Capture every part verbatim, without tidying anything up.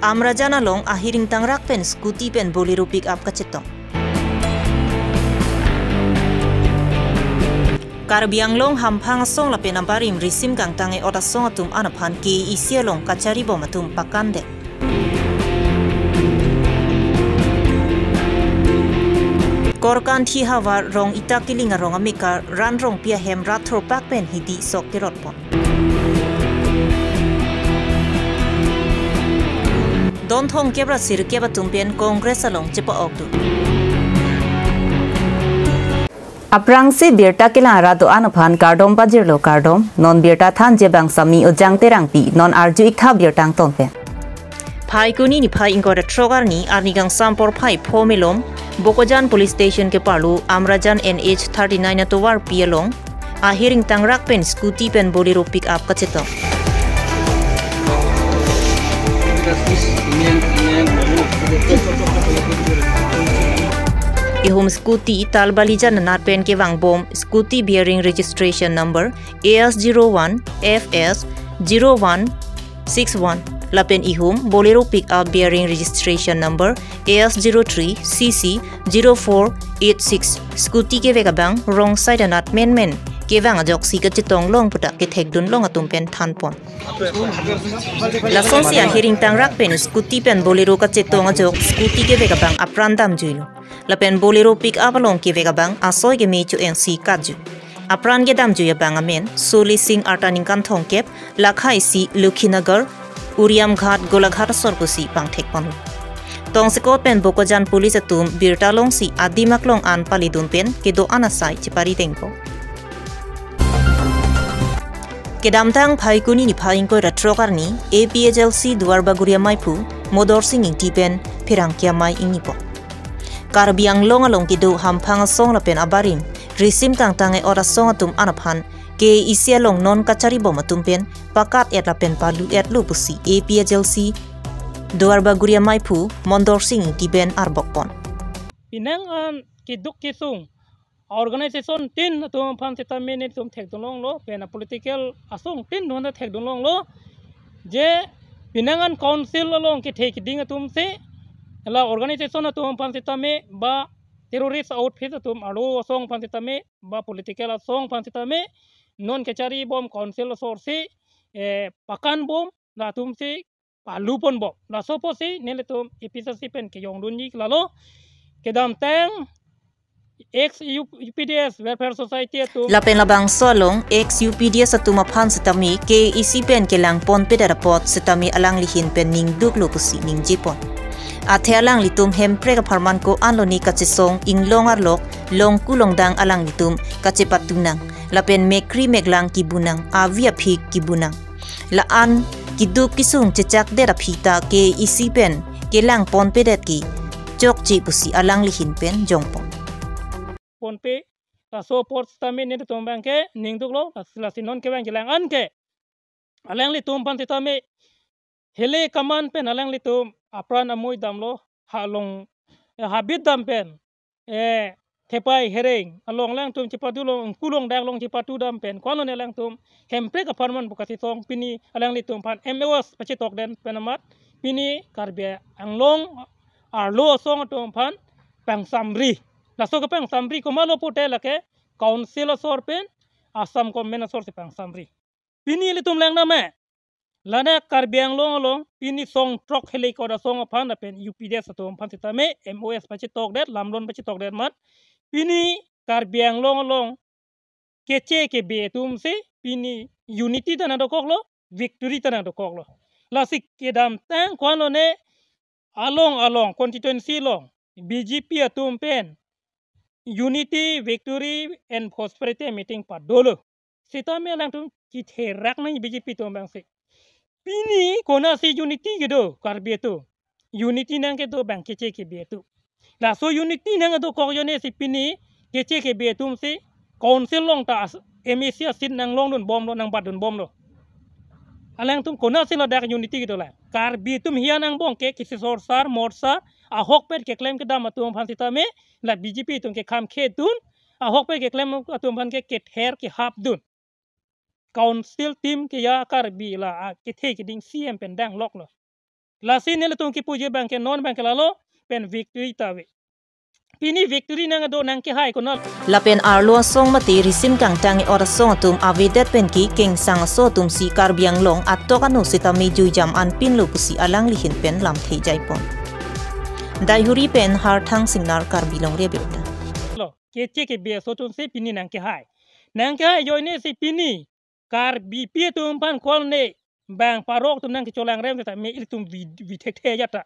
Amrajan along ahir ingtangrak pen scooty pen Bolero pickup kachetong. Karbi Anglong hamphang asong lapen abarim risim kangtang e-ot asong atum an aphan K A A C along kachari bom atum pakan det. Korkanthi havar Rong Ita Kiling arong amekar Ran Rongpi ahem rat thurpak pen hidi sok kerot pon. Don thomkep ra sirkep atum pen Congress along chepa-ok dun. Aphrangsi birta kelang arat do-an aphan kardom pajirlo kardom, non birta thanji abang Sami Ojang Terangpi, non arju iktha birta angton pen. Phaikuni niphai ingkoi ra throk arni, arni kangsam porphai pho malom, Bokajan Police Station keparlo, Amrajan N H thirty-nine atovarpi along, ahir ingtangrak pen scooty pen Bolero pickup kachetong. Ihum scooty Talbalijan anat pen kevang bom, scooty bearing registration number A S zero one F S zero one six one. Lapen ihum Bolero pickup bearing registration number A S zero three C C zero four eight six. Scooty kevek abang wrong side anat menmen kevang ajoksi kachetong long puta kethek dun long atum pen than pon. Lasonsi ahir ingtangrak pen scooty pen Bolero kachetong ajok scooty kevek abang apran damjuilo. Lapen Bolero pickup along kevek abang asoi keme cho-engsi katju. Apran kedamjui abang amen Soli Singh, arta ningkan thomkep, lakha isi, Lakhinagar, Uriamghat, Golaghat asor pusi pangthek ponlo. Tongsekot pen Bokajan Police atum birta longsi adim aklong an pali dun pen kedo-an asai chepari dengpo. Kedamtang Phaikuni niphai ingkoi ra throk arni, A P H L C Duarbagori amaiphu Mondorsing Ingti pen pherangke amei ingnipo. Karbi Anglong along kedo hamphang asong lapen abarim risim kangtang e-ot asong atum an aphan K A A C along non kachari bom atum pen pakat et lapen palu etlo pusi A P H L C Duarbagori amaiphu Mondorsing Ingti pen arbok pon. Penang an keduk kesung organization tin atum aphan sitame nelitum thekdun longlo, pen a-political asong tin atum aphan thekdun longlo. Je penang an council along kethe keding atum si, la organization atum aphan sitame, ba terrorist outfit atum arlo asong aphan sitame, ba political asong aphan sitame, non kachari bom council asor si, eh, pakan bom, latum si palu pon bom. Laso apotsi nelitum A P H L C pen kejongdunji ke lalo. Kedamtang ex U P D S Welfare Society atum. Lapen labangso along ex U P D S atum aphan sitame K A A C pen kelang ponpedet apot sitame alangli ahin pen ningduklo pusi ningje pon. Athe alanglitum Hemprek apharman ko-an lone kachesong inglong arlok, longku longdang alanglitum kachepatu nang. Lapen mekri meklang kibu nang, avi aphik kibu nang. La-an keduk kesung chechakdet aphi ta K A A C pen kelang ponpedet ke chokche pusi alangli ahin pen jongpon. Ponpe, laso apot sitame nelitum abang ke ningduklo, las-, lasi non kevang kelang an ke alanglitum aphan sitame hele kaman pen alanglitum apran amoi damlo, ha along, eh, habit dam pen, eh, thepai hereng along alangtum chepatu long, kulong dak along chepatu dam pen, ko-an lone alangtum Hemprek apharman pu kachesong, pini alanglitum aphan M O S pachetokdet pen amat pini Karbi Anglong arlo asong atum aphan pangsamri. Laso kepangsamri komatlo pute lake council asor pen Assam government asor si pangsamri. Pini ilitum lang name. Ladak Karbi Anglong along pini song throk hele koda song aphan lapen U P D S atum aphan sitame M O S pachetokdet, lamron pachetokdet amat pini Karbi Anglong along keche kebe atum si pini unity ta nangdokoklo, victory ta nangdokoklo. Lasi kedamtang ko-an lone along along constituency along B J P atum pen unity, victory and prosperity meeting padolo. Sitame alangtum kitherak nang B J P atum abang si. Pini konatsi unity kedo Karbi atum? Unity nangkedo abang keche kebe atum. Laso unity nangdokok ajoine si pini keche kebe atum si council along ta as-, M A C aseat nanglongdun bomlo, nangbatdun bomlo. Alangtum konatsi ladak unity kedo lang? Karbi atum hian angbong ke kisi sorsar morsar ahokpet keklem kedam atum aphan sitame, la B J P atum ke kham khedun, ahokpet keklem atum aphan ke kether kehapdun. Council team ke ya Karbi la, a, kethe keding C M pen dangloklo. Lasi nelitum kipuji abangke non abangke lalo pen victory ta ave. Pini victory nangdo nangkehai konat. Lapen arlo asong mate risim kangtang e-ot asong atum avedet pen ke kengsang aso atum si Karbi Anglong atok ano sitame juijam anpinlo pusi alangli ahin pen lamthe jaipon. Daihuri pen Harthang Singnar, Karbi Longri Abirta. Lo, keche kebi aso atum si pini nangkehai. Nangkehai ajoine si pini Karbipi atum aphan kol ne bang parok atum nangkecholangrem sitame ilitum vi, vi thekthe ajat ta.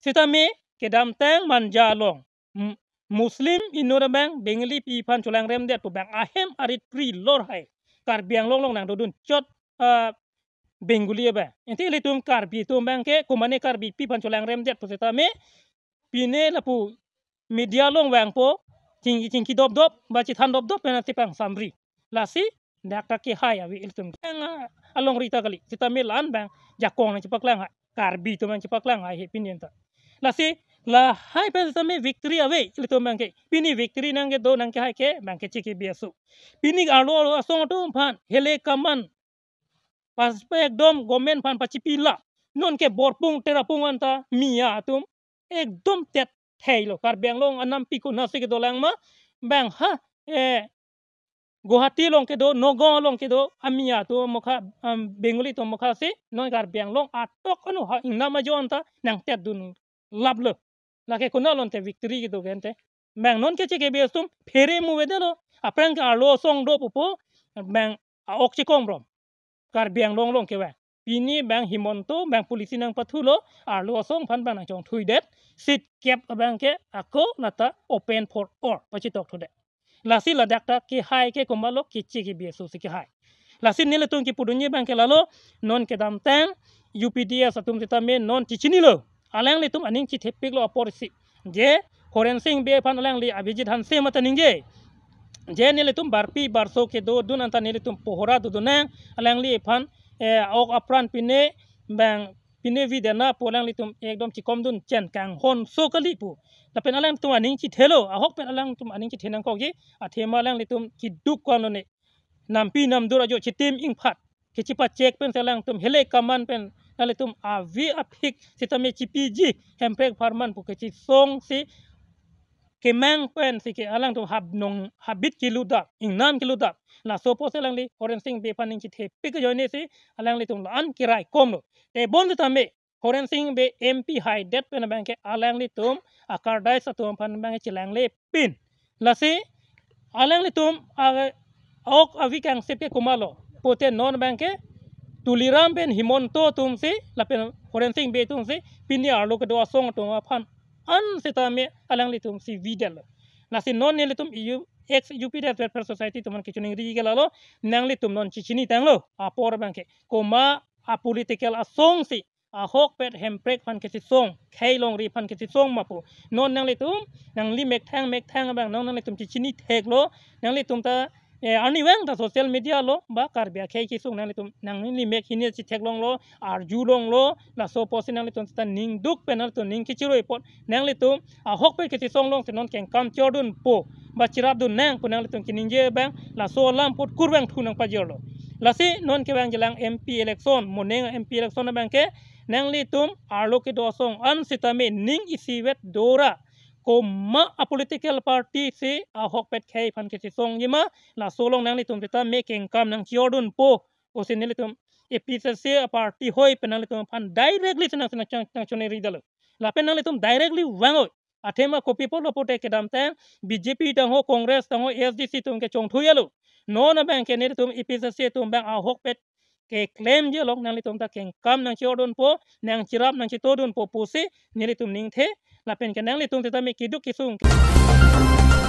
Sitame kedamtang Manja along, M-, Muslim inut abang Bengalipi aphan cholangremdet pu bang ahem arit kri lor hai Karbi Anglong along nangdodun chot, ah, Bengali abang. Ante ilitum Karbi atum abangke komane Karbipi aphan cholangremdet pu sitame pine lapu media along vangpo, ching, chingki dopdop ba chethan dopdop pen ati pang samri. Lasi dak ta kehai ave ilitum. Ang, ah, alongri ta kali. Sitame la-an abang jakong nangchepaklang hai. Karbi atum nangchepaklang hai he pini anta. Lasi lahai pen sitame victory ave ilitum abangke. Pini victory nangkedo nangkehai ke abangke keche kebi aso. Pini arlo arlo asong atum aphan hele kaman pas ekdom government aphan pachipi la. Non ke Borpung Terapung anta Miya atum ekdom tet theilo. Karbi Anglong anampi konatsi kedolang ma bang ha, eh, Guwahati along kedo, Nagaon along kedo, a-Miya atum mokha, um, Bengali atum mokha si non Karbi Anglong atok ano ha ingnam ajo anta nangtetdun laplo. Lake konat lo ante victory kedo ke ante. Bang non keche kebi aso atum phere mu avedetlo. Aphrang ke arlo asong do pupo bang a-ok chekong brom. Karbi Anglong along kevang. Pini bang Himanta bang policy nangpathulo, arlo asong aphan bang nangchongthuidet, seat kep abangke ako lata open for all pachetokthudet. Lasi ladak ta kehai ke komatlo, keche kebi aso si kehai. Lasi nelitum kipudunji abangke lalo, non kedamtang U P D S atum sitame non chechinilo. Alanglitum aning chethepiklo apor si. Je Horen Sing Bey aphan alangli Abhijit Hanse mata ningje. Je nelitum barpi barso kedodun anta nelitum pohora dodun nang, alangliphan, eh, ok apran pine bang pine videna pu alanglitum ekdom chekomdun chen kanghon so kali pu. Lapen alangtum aning chethelo, ahok pen alangtum aning chethe nangkokji, athema alanglitum keduk ko-an lone. Nampi namdur ajo chitim ingphat. Kechipachek pen si alangtum hele kaman pen nanglitum ave aphik sitame chipiji hemprek apharman pu kechisong si kemang pen si ke alangtum hab nong habit kelutdam, ingnam kelutdam. Laso apotsi alangli Horen Sing Bey aphan ning chethepik ajoine si alanglitum la-an keraikomlo. Tebon sitame Horen Sing Bey M P haidet pen abangke alanglitum akardais atum aphan abangke chelanglepin. Lasi alanglitum a-ok avi kangsip ke komatlo. Pute non abangke Tuliram pen Himanta atum si lapen Horen Sing Bey atum si pini arlo kedo asong atum aphan an sitame alanglitum si videtlo. Lasi non nelitum U, ex U P D F Welfare Society atum aphan kechiningri ke lalo, nanglitum non chechinitanglo apor abangke. Komat a-political asong si ahokpet hemprek aphan kechisong, khei longri aphan kechisong ma pu. Non nanglitum, nangli mekthang mekthang abang non nanglitum chechini theklo, nanglitum ta, eh, arnivang ta social media lo, ba Karbi akhei kesung nanglitum, nangli mek hini chetheklonglo, arjulonglo, laso apotsi nanglitum ta ningduk pen nanglitum ning kechiroi apot, nanglitum ahokpet kechisong alongsi non kengkam chordunpo, ba cherapdun nang pu nanglitum keningje abang, laso alam apot kurvangthu nangpajirlo. Lasi non kevangjilang M P election, moneng M P election abangke, nanglitum arlo kedo asong an sitame ning isivet dora. Komat a-political party si ahokpet khei aphan kechisongji ma, laso along nanglitum sitame kengkam nangchordunpo. Pusi nelitum A P H L C a-party hoi pen nanglitum aphan directly si nang, si nang, nang, nangchoningri detlo. Lapen nanglitum directly vang-oi. Athema kopi apotlo pute kedamtang B J P tangho, Congress tangho, A S D C atum kechongthuilo. Non abangke nelitum A P H L C atum abang ahokpet keklemji along nanglitum ta kengkam nangchordunpo, nangcherap nangchetodunpo pusi nelitum ningthe, lapen ke nanglitum sitame keduk kesung.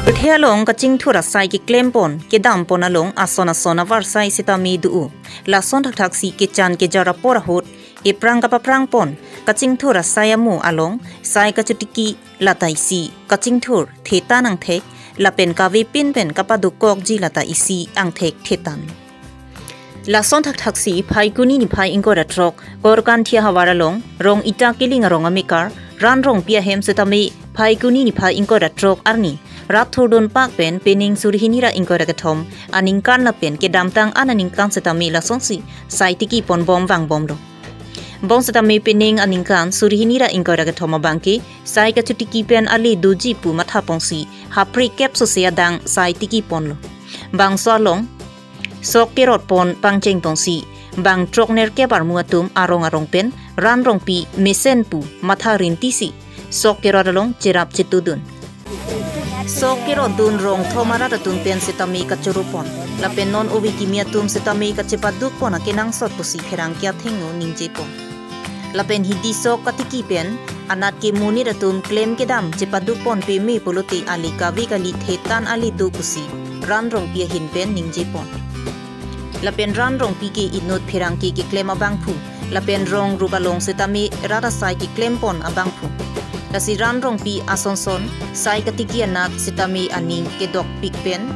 Pirthe along kachingthur asai keklempon, kedampon along ason ason avarsai sitame do-o. Lason thakthaksi kechan kejar apor ahut, ephrang kapaprangpon, kachingthur asai amo along, sai kachotiki lata isi, kachingthur, thetan angthek, lapen kavepin pen kapadokokji lata isi angthek thetan. Lason thakthaksi Phaikuni niphai ingkoi ra throk, Korkanthi ahavar along, Rong Ita Kiling arong amekar, Ran Rongpi ahem sitame, Phaikuni niphai ingkoi ra throk arni, rat thurdun pak pen pening suri hini ra ingkoi ra kethom aningkan lapen kedamtang an aningkan sitame lasonsi sai tikipon bom vangbomlo. Bong setame penang aningkan suri hini ra ingkoi ra kethom abangke sai kachotiki pen ale doji pu matha ponsi hapre kep sose adang sai tiki ponlo. Bangso along sok kerot pon pangcheng ponsi bang throk nerkep armu atum arong arong pen Ran Rongpi mesen pu matha rintisi sok kerot along cherap chetudun. Sok kerot dun rong thom arat atum pen setame kachoro pon. Lapen non ove kimi atum setame kachepaduk pon akenangsot pusi pherangke athengno ningje pon. Lapen hidi sok katiki pen anat ke monit atum klem kedam chepaduk pon peme pulote ale kave kali thetan ale do pusi Ran Rongpi ahin pen ningje pon. Lapen Ran Rongpi ke inut pherangke keklem abangphu. Lapen rong rup along setame rat asai keklem pon abangphu. Lasi Ran Rongpi asonson sai katiki anat setame aning kedokpik pen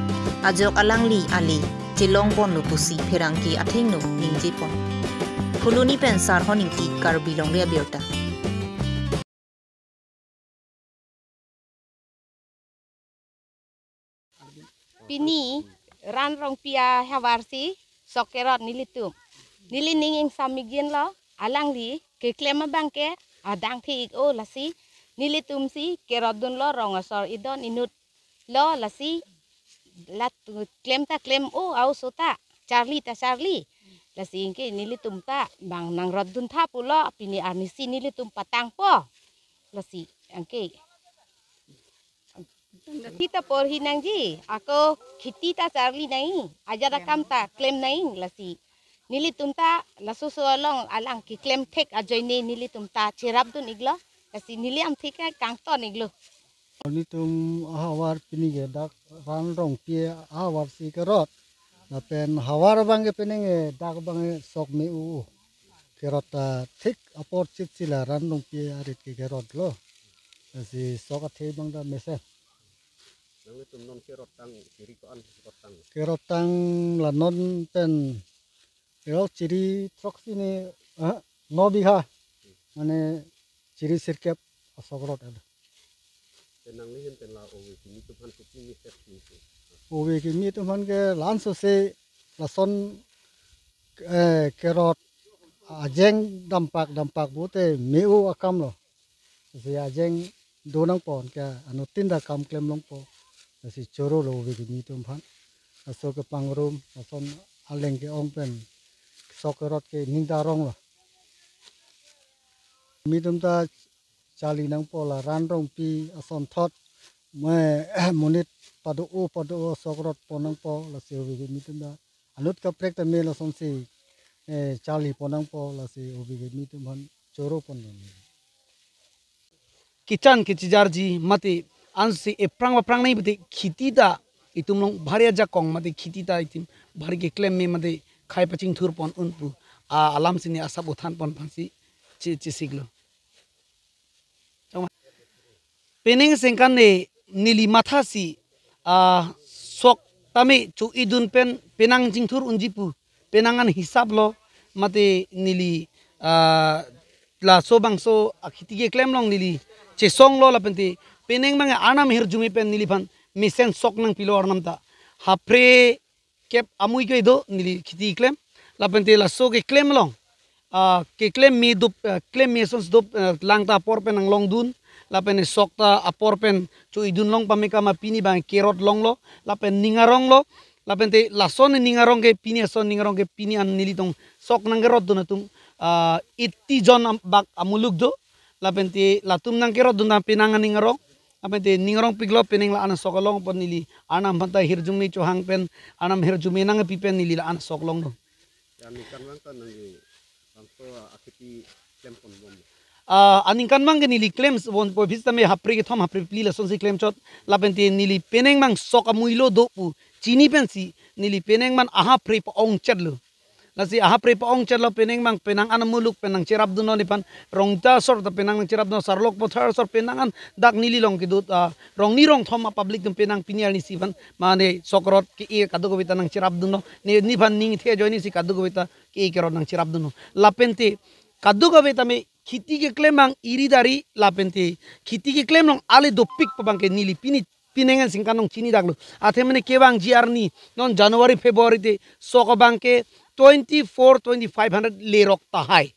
ajok alangli ale chelong ponlo pusi pherangke athengno ningje pon. Phuloni pen Sarhon Ingti, Karbi Longri Abirta. Pini Ran Rongpi ahavar si sok kerot nelitum. Neli ning ingsam ik-inlo, alangli keklem abangke adang thik o lasi nelitum si kerot dunlo, rong asor idon inut lo lasi la tu klem ta klem o, aoso ta charli ta charli. Lasi anke nelitum ta bang nangrot dun tha pulo, pini arnisi nelitum patang po. Lasi anke kita porhi nangji, ako khiti ta charli nangji, ajat akam ta klem nangji, lasi nelitum ta laso so along alang keklem thek ajoine nelitum ta cherap dun iklo, lasi neli amthik kangton iklo. Nelitum ahavar pini ke dak Ran Rongpi ahavar si kerot. Lapen havar abangke penang ke dak abangke sok me-o. Kerot ta thik apor chit si la Ran Rongpi arit ke kerot lo. Lasi sok athe abang ta mesen. Nanglitum non kerot tang chiri ko-an kerot tang? Kerot tang la non pen kerot chiri throksi ne, ah, no bigha. Mane chiri sirkep asok rot ada. Pen nangli hin pen la ove kimi atum aphan kopi message pinsi? Ove kimi atum aphan ke la-an sose lason, eh, kerot ajeng dampak dampak pute me-o akam lo. Si ajeng do nangpo, anke anuttin ta kam klem longpo. Si choro lo ove kimi atum aphan. Laso kepangrum, lason aleng ke-ong pen sok kerot ke ning ta rong lo. Kimi atum ta charli nangpo, la Ran Rongpi asonthot me monit pado-o pado-o sok rot pon nangpo, lasi ove kimi atum ta anut kaprek tame lasonsi, eh, charli pon nangpo, lasi ove kimi atum aphan choro pon nang. Kechan kechijarji mate ansi ephrang aphrang nai pute khiti ta itum along bhari ajakong mate khiti ta itum bhari keklem me mate khai pachingthur pon un pu a alam si ne asap uthan pon aphansi che-, chesiklo. Penang sengkan ne neli mathasi, ah, sok tame cho-idun pen penang chingthur unji pu penang an hisap lo mate neli, ah, laso bangso akhiti keklem along neli chesong lo lapente penang abang arnam hirjume pen neliphan mesen sok nangpilo arnam ta. Hapre kep amui ke do neli khiti klem. Lapente laso keklem along, ah, keklem me dop, ah, klem me asonsi dop, ah, lang ta apor pen nanglong dun. Lapen sok ta apor pen cho-idun long pame kama pini abang kerot longlo. Lapen ning arong lo. Lapente lason ning arong ke pini ason ning arong ke pini an nelitum sok nangkerot dun atum, ah, eighty jon am-, bak amuluk do. Lapente latum nangkerot dun penang aning arong. Lapente ning arongpiklo penang la-an sok along pon neli arnam aphan ta hirjume chohang pen arnam hirjume nangpi pen neli la-an sok longlo. Ya, aningkan abang ta nangli bangso akhiti klem pon bom? Ah, aningkan abang ke neli klem pon po bis tame hapre kethom hapre phli lasonsi klem chot. Lapente neli penang abang sok amui lo do pu chini pensi neli penang abang ahapre pa-ongchet lo. Lasi ahapre pa-ongchet lo penang abang penang an amuluk pen nangcherap dunlo nephan. Rongta asor ta penang nangcherap dunlo, Sarlok Pathar asor penang an dak neli along kedo, ah, rongni rongthom a-public atum penang pini arnisi aphan mane sok rot ke-e kadokave ta nangcherap dunlo. Ne, nephan ning the ajoinesi kadokave ta ke-e kerot nangcherap dunlo. Lapente kadokave tame khiti keklem abang iri dari lapente khiti keklem along ale dopik pu abang ke neli pini penang an sengkan along chini daklo. Athe mane kevangji arni non January February te sok abang ke twenty four, twenty five hundred lerok tahai.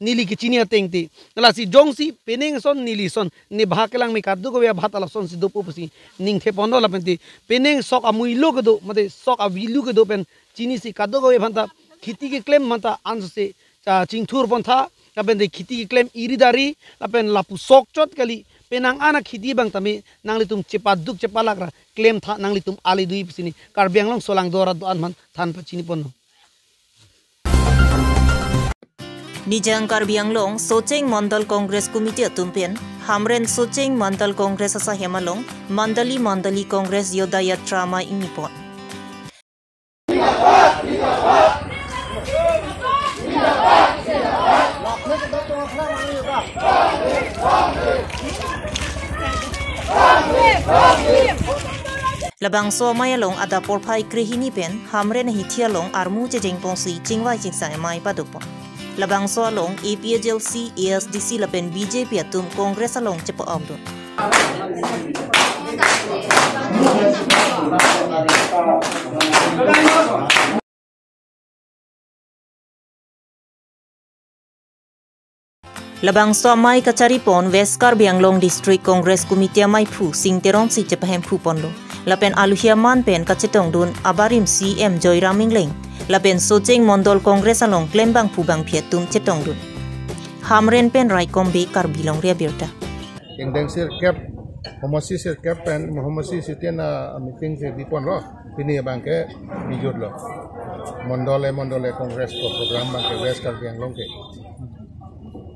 neli kechini ateng te. Lasi jongsi penang ason neli ason, ne bhak kelang me kadokave abhat alasonsi dopo pusi ningthe ponlo lapente. Penang sok amuilo kedo, mate sok avilu kedo pen chinisi kadokave aphanta kheti keklem aphanta ansose, ah, chingthur pontha, lapente kheti keklem iri dari, lapen lapu sok chot kali, penang an akheti abang tame nanglitum chepaduk chepalak ra klemtha nanglitum ale dui pusi ne Karbi Anglong solangdo arat do-an aphan than pachini ponlo. Nijang Karbi Anglong Socheng Mandal Congress Committee atum pen Hamren Socheng Mandal Congress asahem along Mandali Mandali Congress Yoda Yatra amei ingni pon. Labangso amei along adap porphai krehini pen Hamren ahithi along armu chejeng ponsi chingvai chingsai amei padopon. Labangso along A P H L C, A S D C lapen B J P atum Congress along chepa-okdun. Labangso amei kachari pon West Karbi Anglong District Congress Committee ameiphu Sing Teronsi chepahemphu ponlo. Lapen aluhi aman pen kachetongdun abarim C M Joyram Engleng lapen Socheng Mandal Congress along klembangphu bangphi atum chetongdun. Hamren pen Raikom Bey, Karbi Longri Abirta. Ingdeng sirkep, homosi sirkep pen, homosi sitien a meeting si biponlo. Pini abangke bijutlo. Mandal e mandal e Congress ko program abangke West Karbi Anglong ke.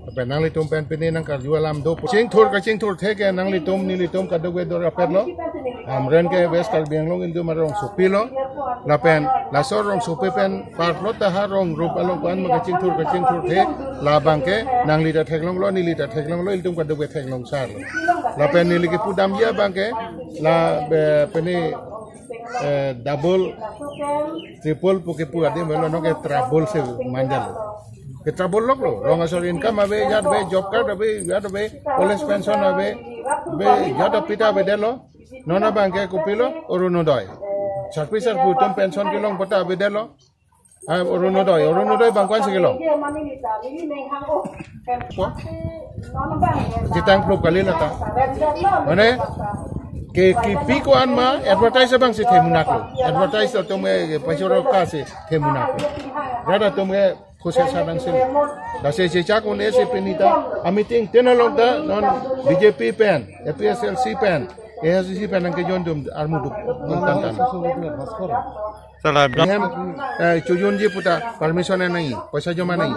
Lapen nanglitum pen pini nangkarju alam do. Chingthur kachingthurthe ke nanglitum nelitum kadokave do rapetlo. Hamren ke West Karbi Anglong ilitum arongsopi lo. Lapen laso rongsopi pen parlo ta ha rong rup along ko-an ma kachingthur kachingthurthe, labangke nangli ta theklonglo, neli ta theklonglo, ilitum kadokave theklong sarlo. Lapen neli kepudamji abangke la be, pini, eh, double, triple pu kepu adim avelo, non ke trouble si manjalo. Ke trouble loklo. Rong asor income ave, jat ave, job card ave, jat ave, old age pension ave, ave, jat apita avedetlo. Non abangke kopilo, Orunodoi. Sarpi sarpo atum pension kelong pata avedetlo. Ah, Orunodoi, Orunodoi abang ko-ansi kelong? Po? Jetang plup kali lata. Mane, ke kipi ko-an ma advertise abangsi themunak lo. Advertise atum e, pasoro kasi themunak lo. Rat atum e, khusus sadang sini. Lasi chechak un-e si pini ta, a meeting tin along ta, non B J P pen, A P H L C pen, A S D C pen nangkejoindun armuduk, non tangtan. Salah. Hem, eh, chojunji puta permission nangji, paisa joma nangji.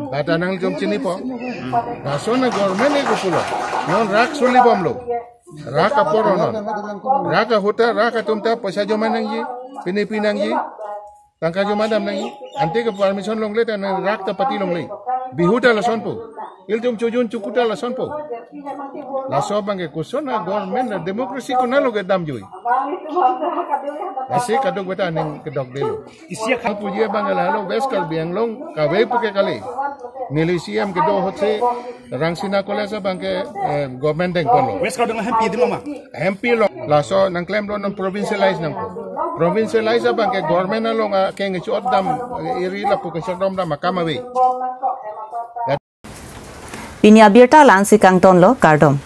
Lata nangtum chinipo. Lason a government e kopulo. Non rak suli bomlo. Rak apor non. Rak ahut ta, rak atum ta paisa joma nangji, pini pi nangji. Tangka joma dam nangji. Ante ke permission longle ta nang rak ta pati longle. Bihu ta lasonpo. Ilitum chojun chuku ta lasonpo. Laso abangke koson a government a democracy konatlo kedamjui. Lasi kadokave ta aning kedokdelo. Isi akhang puji abangke lalo West Karbi Anglong kave puke kali. Neli C M kedo ahutsi Rangsina College abangke, eh, government dengponlo. West Karbi Anglong hempi di mama. Hempi lo, laso nangklemlo non provincialize nangpo. Provincialize abangke government along akeng chot dam, eh, iri lapu kechot dam akam ave. Pini abirta la-ansi kangtonlo, kardom.